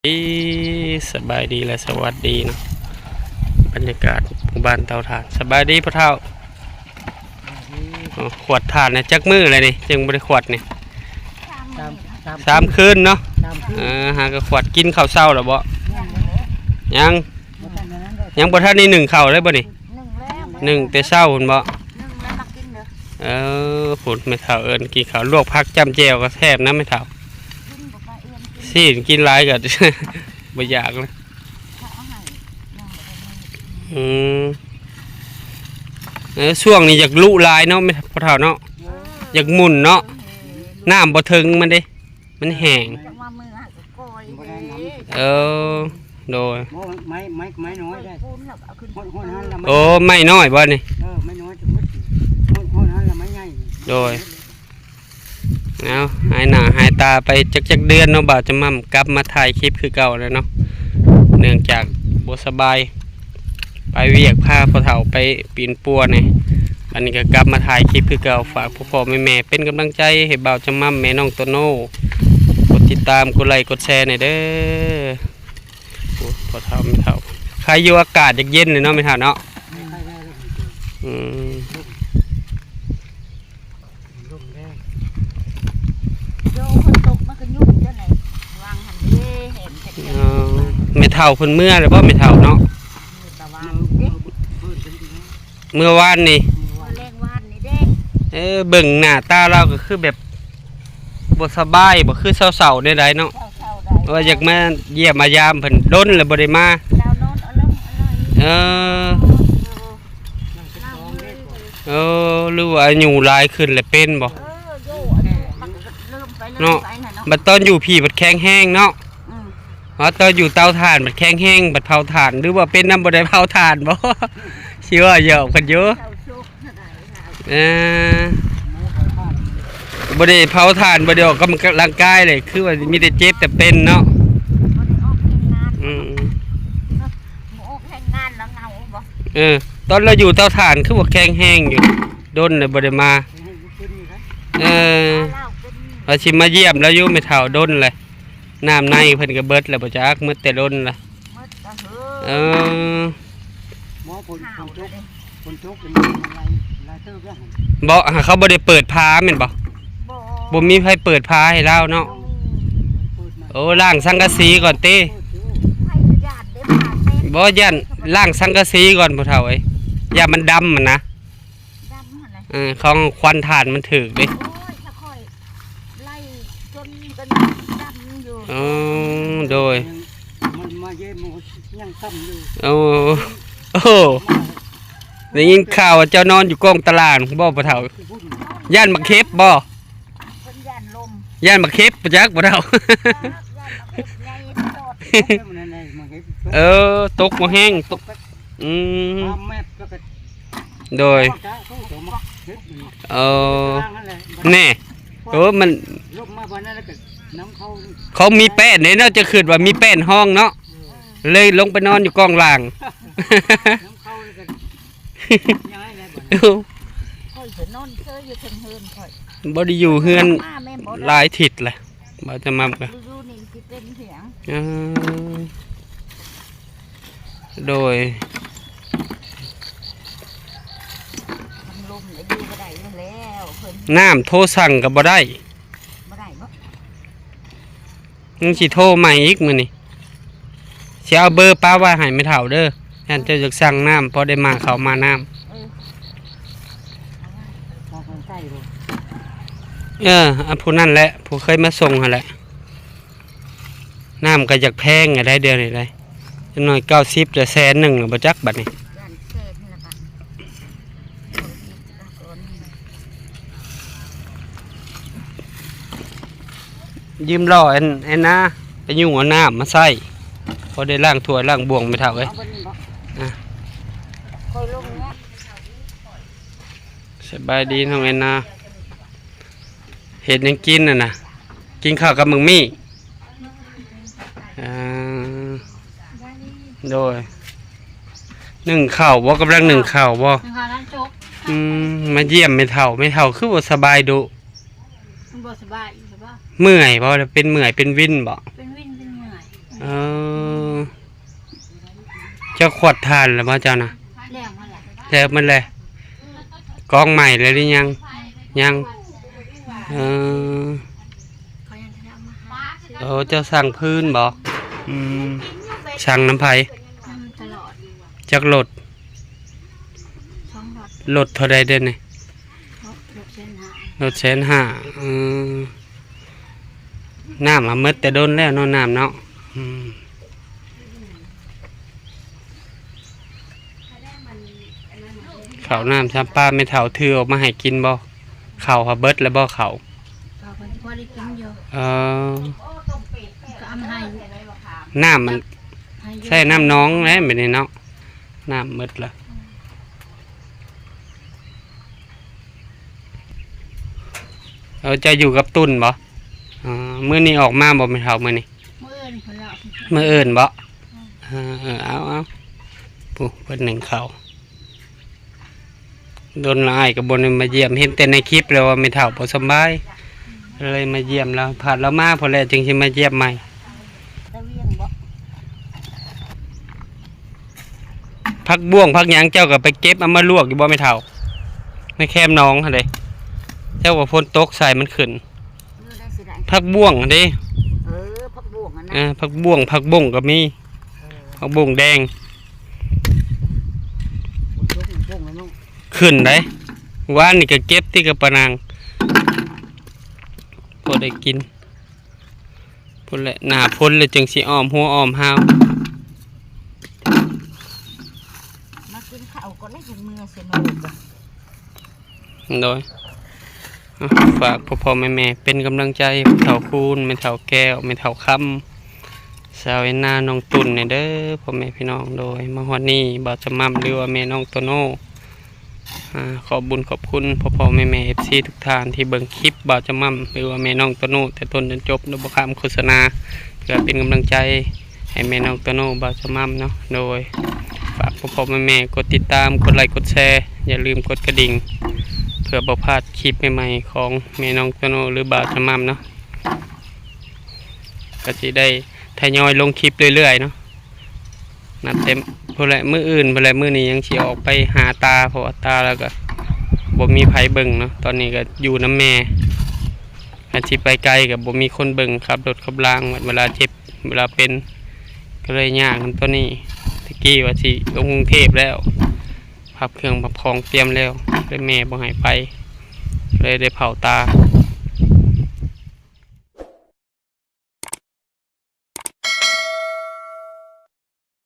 ດີ ສະບາຍດີ ແລະ ສະຫວັດດີເນາະ ບັນຍາກາດໝູ່ບ້ານເຕົາຖ່ານ. ສະບາຍດີພໍ່ເຖົ້າ. ໂອ້ ຂວດຖ່ານນະ ຈັກມື້ແລ້ວນີ້ ຈຶ່ງບໍ່ໄດ້ຂວດນີ້? ສາມ ສາມ ສາມຄືນເນາະ. ສາມຄືນ. ເອີ ຫາກໍຂວດ. ກິນເຂົ້າເຊົ້າແລ້ວບໍ່? ຍັງ ຍັງ ບໍ່ທັນນັ້ນເດ້. ຍັງບໍ່ທັນໄດ້ໜຶ້ງເຂົ້າເລີຍບໍ່ນີ້? ໜຶ້ງແລ້ວ. ໜຶ້ງແຕ່ເຊົ້າພຸ້ນບໍ່? ໜຶ້ງແລ້ວມາກິນເດີ. ເອີ ພຸ້ນແມ່ເຖົ້າເອີ້ນກິນເຂົ້າ ລວກຜັກຈ້ຳແຈ່ວກໍແຊບນະແມ່ເຖົ້າ. ຊີ້ນກິນຫຼາຍກໍບໍ່ຢາກນະ. ອືມ ເອີ ຊ່ວງນີ້ຢາກລຸຫຼາຍເນາະແມ່ ພໍ່ເຖົ້າເນາະ. ຢາກໝຸ່ນເນາະ. ນ້ຳບໍ່ເຖິງມັນເດ້ ມັນແຫ້ງ. ເອີ ໂດຍ. ໄມ້ ໄມ້ ໄມ້ນ້ອຍໄດ້. ໂອ້ ໄມ້ນ້ອຍບໍ່ນີ້? ເອີ ໄມ້ນ້ອຍ ໂດຍ. ເອົາ ຫາຍໜ້າຫາຍຕາໄປຈັກ ຈັກເດືອນເນາະ ບ່າວຈຳໝ່ຳ ກັບມາຖ່າຍຄລິບຄືເກົ່າແລ້ວເນາະ ເນື່ອງຈາກບໍ່ສະບາຍ ໄປວຽກ ພາພໍ່ເຖົ້າໄປປິ່ນປົວແດ່. ອັນນີ້ກໍກັບມາຖ່າຍຄລິບຄືເກົ່າ ຝາກພໍ່ໆແມ່ໆເປັນກຳລັງໃຈໃຫ້ບ່າວຈຳໝ່ຳ ແມ່ນ້ອງໂຕໂນ ກົດຕິດຕາມ ກົດໄລ ກົດແຊແດ່ເດີ. ໂອ້ ພໍ່ເຖົ້າແມ່ເຖົ້າ ໃຄຢູ່ ອາກາດຢາກເຢັນເລີຍເນາະແມ່ເຖົ້າເນາະ. ອືມ ລົມແຮງ. ໂຍ ຝົນຕົກມັນກໍຫຍຸບຈັ່ງໃດ ວາງຫັ້ນເດ້ ແຫ້ງແທ້ໆ. ເອີ ແມ່ເຖົ້າເພິ່ນເມືອແລ້ວບໍ່ແມ່ເຖົ້າເນາະ? ເມືອແຕ່ວານນີ້ເດ້. ເມື່ອວານນີ້ ເມື່ອແລງວານນີ້ເດ້. ເອີ ເບິ່ງໜ້າຕາລາວກໍຄືແບບບໍ່ສະບາຍ ບໍ່ຄືເຊົາໆແນວໃດເນາະ. ເຊົາໆໃດ ວ່າຢາກມາຢ້ຽມມາຢາມເພິ່ນ ດົນແລ້ວບໍ່ໄດ້ມາ. ລາວນອນອະລ່ອງອະລ່ອຍ. ເອີ ເອີ ຫຼືວ່າອາຍຸຫຼາຍຂຶ້ນແລ້ວເປັນບໍ່? ເອີ ໂຍ ອາຍຸມັນກໍເລີ່ມໄປ ເລີ່ມໄປນະເນາະ. ບັດຕອນຢູ່ພີ້ບັດແຂງແຮງເນາະ. ອືມ ວ່າຕອນຢູ່ເຕົາຖ່ານບັດແຂງແຮງ ບັດເຜົາຖ່ານ ຫຼືວ່າເປັນນຳບໍ່ໄດ້ເຜົາຖ່ານບໍ່? ຊິວ່າຫຍອກເພິ່ນຢູ່. ເອີ ບໍ່ໄດ້ເຜົາຖ່ານ ບໍ່ໄດ້ອອກກຳລັງກາຍເລີຍ ຄືວ່າມີແຕ່ເຈັບແຕ່ເປັນເນາະ. ບໍ່ໄດ້ອອກແຮງງານ. ອືມ ບໍ່ອອກແຮງງານແລ້ວເຫງົາບໍ່? ເອີ ຕອນລາວຢູ່ເຕົາຖ່ານຄືວ່າແຂງແຮງຢູ່ ດົນແລ້ວບໍ່ໄດ້ມາ. ເອີ ວ່າຊິມາຢ້ຽມລາວຢູ່ແມ່ເຖົ້າ ດົນແລ້ວ. ນ້ຳໃນເພິ່ນກໍເບິດແລ້ວບໍ່ຈັກ ໝົດແຕ່ດົນລະ. ເອີ ບໍ່ ຝົນ ຝົນຕົກ ຝົນຕົກເປັນຫຼາຍ ຫຼາຍເຕີບແລ້ວ. ບໍ່ ຫາເຂົາບໍ່ໄດ້ເປີດຝາແມ່ນບໍ່? ບໍ່ ບໍ່ມີໃຜເປີດຝາໃຫ້ລາວເນາະ. ໂອ້ ລ້າງສັງກະສີກ່ອນຕິ. ບໍ່ ຢ້ານລ້າງສັງກະສີກ່ອນພໍ່ເຖົ້າເອີຍ ຢ້ານມັນດຳຫັ້ນນະ. ດຳຫັ້ນແຫຼະ. ເອີ ຂອງຄວັນຖ່ານມັນຖືກເດ້. ໂອ້ຍ ຖ້າຂ້ອຍໄລ່ຈົນ ຈົນດຳຢູ່. ອໍ ໂດຍ. ມັນມາເຢັນ ມັນຍັງຊ້ຳຢູ່. ໂອ້ ໂອ້ ໄດ້ຍິນຂ່າວວ່າເຈົ້ານອນຢູ່ກ້ອງຕະລ່າງບໍ່ພໍ່ເຖົ້າ? ຢ້ານໝາກເຫັບບໍ່? ເພິ່ນຢ້ານລົມ. ຢ້ານໝາກເຫັບບໍ່ຈັກພໍ່ເຖົ້າ? ຢ້ານ ຢ້ານໝາກເຫັບໃຫຍ່ໂພດ. ເອີ ຕົກບໍ່ແຮງ ຕົກ ອືມ ສາມແມັດແລ້ວກໍ ໂດຍ. ເອີ ແນ່ ເອີ ມັນ ລົມມາບ່ອນນັ້ນແລ້ວກໍນຳເຂົ້າ. ເຂົາມີແປ້ນເດ້ເນາະ ຈະຄິດວ່າມີແປ້ນຮອງເນາະ. ເອີ ເລີຍລົງໄປນອນຢູ່ກ້ອງລ່າງ. ນຳເຂົ້າແລ້ວກໍຍ້າຍແລ້ວບັດນີ້. ຂ້ອຍຈະນອນເຊີຍຢູ່ເທິງເຮືອນຂ້ອຍ. ບໍ່ໄດ້ຢູ່ເຮືອນຫຼາຍທິດແຫຼະ ບ່າວຈຳໝ່ຳກະ. ຢູ່ນີ້ຊິເປັນຫຍັງ? ເອີ ໂດຍ. ມັນລົມແລ້ວຢູ່ບໍ່ໄດ້ແລ້ວ ເພິ່ນ ນ້ຳໂທສັ່ງກໍບໍ່ໄດ້. ບໍ່ໄດ້ບໍ່? ຍັງຊິໂທໃໝ່ອີກມື້ນີ້. ຊິເອົາເບີປະໄວ້ໃຫ້ແມ່ເຖົ້າເດີ ຢ້ານເຈົ້າຢາກສັ່ງນ້ຳ ພໍໄດ້ມາເຂົ້າມານ້ຳ. ເອີ ເອີ ອັນຜູ້ນັ້ນແຫຼະ ຜູ້ເຄີຍມາສົ່ງຫັ້ນແຫຼະ. ນ້ຳກໍຢາກແພງໃດ໋ ດຽວນີ້ໃດ໋ ຈັກໜ້ອຍເກົ້າສິບ ແລະ ແສນໜຶ່ງ ບໍ່ຈັກບັດນີ້. ຢືມລໍ້ອັນ ອັນນາ ໄປຍູ້ເອົານ້ຳມາໃຊ້ ພໍໄດ້ລ້າງຖ້ວຍລ້າງບ່ວງແມ່ເຖົ້າເອີຍ. ເອົາເບິດນີ້ບໍ່? ອ່ະ ຂ້ອຍລົງເນາະ. ສະບາຍດີນ້ອງແອນນາ. ເຮັດຫຍັງກິນຫັ້ນນະ? ກິນເຂົ້າກັບໝາກມີ້. ອ່າ ໂດຍ. ໜຶ້ງເຂົ້າບໍ່? ກຳລັງໜຶ້ງເຂົ້າບໍ່? ໜຶ້ງເຂົ້າ ນ້ຳໂຈກ. ອືມ ມາຢ້ຽມແມ່ເຖົ້າ. ແມ່ເຖົ້າຄືບໍ່ສະບາຍດຸ? ມັນບໍ່ສະບາຍອີກບໍ່? ເມື່ອຍບໍ່? ເປັນເມື່ອຍເປັນວິນບໍ່? ເປັນວິນເປັນເມື່ອຍ. ເອີ ເຈົ້າຂວດຖ່ານແລ້ວບໍ່ເຈົ້ານະ? ແລ້ວໝົດແລ້ວ ແລ້ວໝົດແລ້ວ. ກອງໃໝ່ແລ້ວຫຼືຍັງ? ຍັງ. ເອີ ເຂົາຍັງທັນໄດ້ເອົາມາໃຫ້. ໂອ້ ເຈົ້າສັ່ງພື້ນບໍ່? ອືມ ສັ່ງນຳໃຜ? ນຳຕະຫຼອດ. ຈັກໂລດ? ສອງໂລດ. ໂລດເທົ່າໃດເດນີ້? ໂລດແສນຫ້າ. ໂລດແສນຫ້າ. ເອີ ນ້ຳຫາໝົດແຕ່ດົນແລ້ວເນາະ ນ້ຳເນາະ. ອືມ ເຂົ້ານ້ຳຊຳປາແມ່ເຖົ້າຖືອອກມາໃຫ້ກິນບໍ່? ເຂົ້າຫາເບິດແລ້ວບໍ່ເຂົ້າ? ເຂົ້າເພິ່ນຊິພໍໄດ້ກິນຢູ່. ເອີ ກໍເອົາມາໃຫ້. ນ້ຳມັນ ໃຊ້ນ້ຳໜອງແຫຼະບັດນີ້ເນາະ ນ້ຳໝົດລະ. ເອີ ເຈົ້າຢູ່ກັບຕຸ່ນບໍ່? ເອີ ມື້ນີ້ອອກມາບໍ່ແມ່ເຖົ້າ ມື້ນີ້? ມື້ອື່ນພຸ້ນແຫຼະ. ມື້ອື່ນບໍ່? ເອີ ເອີ ເອົາ ເອົາ ຜູ້ເພິ່ນໜຶ້ງເຂົ້າ. ດົນຫຼາຍກໍບໍ່ໄດ້ມາຢ້ຽມ ເຫັນແຕ່ໃນຄລິບແລ້ວວ່າແມ່ເຖົ້າບໍ່ສະບາຍ ເລີຍມາຢ້ຽມລາວ. ພັດລາວມາພຸ້ນແຫຼະ ຈຶ່ງຊິມາຢ້ຽມໃໝ່. ແຕ່ວຽງບໍ່? ຜັກບ້ວງຜັກຫຍັງເຈົ້າກໍໄປເກັບເອົາມາລວກຢູ່ບໍ່ແມ່ເຖົ້າ? ໃນແຄມໜອງຫັ້ນເດ້ ເຈົ້າວ່າຝົນຕົກໃສ່ມັນຂຶ້ນ. ເອີ ໄດ້ຊິໄດ້. ຜັກບ້ວງຫັ້ນເດ້. ເອີ ຜັກບ້ວງຫັ້ນນະ. ເອີ ຜັກບ້ວງ ຜັກບົ້ງກໍມີ. ເອີ ຜັກບົ້ງແດງ. ຝົນຕົກມັນບົ້ງແລ້ວເນາະ. ຂຶ້ນໄດ໋. ວານນີ້ກໍເກັບຕິ ກັບປານາງ ພໍໄດ້ກິນ. ພຸ້ນແຫຼະ ໜ້າຝົນແລ້ວຈຶ່ງຊິອ້ອມຫົວອ້ອມຮາວ. ມາກິນເຂົ້າກ່ອນ ໄດ້ຈັກເມືອເສຍມາໂລດ. ໂດຍ ອ່ະ ຝາກພໍ່ໆແມ່ໆເປັນກຳລັງໃຈ ພໍ່ເຖົ້າຄູນ ແມ່ເຖົ້າແກ້ວ ແມ່ເຖົ້າຄຳ ສາວແອນນາ ນ້ອງຕຸ່ນແດ່ເດີ ພໍ່ແມ່ພີ່ນ້ອງ. ໂດຍ ມາຮອດນີ້ ບ່າວຈະໝ່ຳ ຫຼືວ່າແມ່ນ້ອງໂຕໂນ ອ່າ ຂອບບຸນຂອບຄຸນພໍ່ໆແມ່ໆ ເອັຟຊີ ທຸກທ່ານທີ່ເບິ່ງຄລິບບ່າວຈະໝ່ຳ ຫຼືວ່າແມ່ນ້ອງໂຕໂນ ແຕ່ຕົ້ນຈົນຈົບ ໂດຍບໍ່ຂ້າມໂຄສະນາ ເພື່ອເປັນກຳລັງໃຈໃຫ້ແມ່ນ້ອງໂຕໂນ ບ່າວຈະໝ່ຳເນາະ. ໂດຍ ຝາກພໍ່ໆແມ່ໆກົດຕິດຕາມ ກົດໄລ ກົດແຊ ຢ່າລືມກົດກະດິ່ງ ເພື່ອບໍ່ພາດຄລິບໃໝ່ໆຂອງແມ່ນ້ອງໂຕໂນ ຫຼືບ່າວຈະໝ່ຳເນາະ. ກໍຊິໄດ້ທະຍອຍລົງຄລິບເລື້ອຍໆເນາະ. ນັບແຕ່ພຸ້ນແຫຼະ ມື້ອື່ນພຸ້ນແຫຼະ ມື້ນີ້ຍັງຊິອອກໄປຫາຕາ ເພາະວ່າຕາລາວກໍບໍ່ມີໃຜເບິ່ງເນາະ. ຕອນນີ້ກໍຢູ່ນຳແມ່ ຄັນຊິໄປໄກກໍບໍ່ມີຄົນເບິ່ງ ຂັບລົດຂັບລາງ ເວລາເຈັບເວລາເປັນ ກໍເລີຍຍາກນຳຕົວນີ້. ແຕ່ກີ້ວ່າຊິລົງກຸງເທບແລ້ວ ພັບເຄື່ອງພັບຂອງຕຽມແລ້ວ ແຕ່ແມ່ບໍ່ໃຫ້ໄປ ເລີຍໄດ້ເຝົ້າຕາ.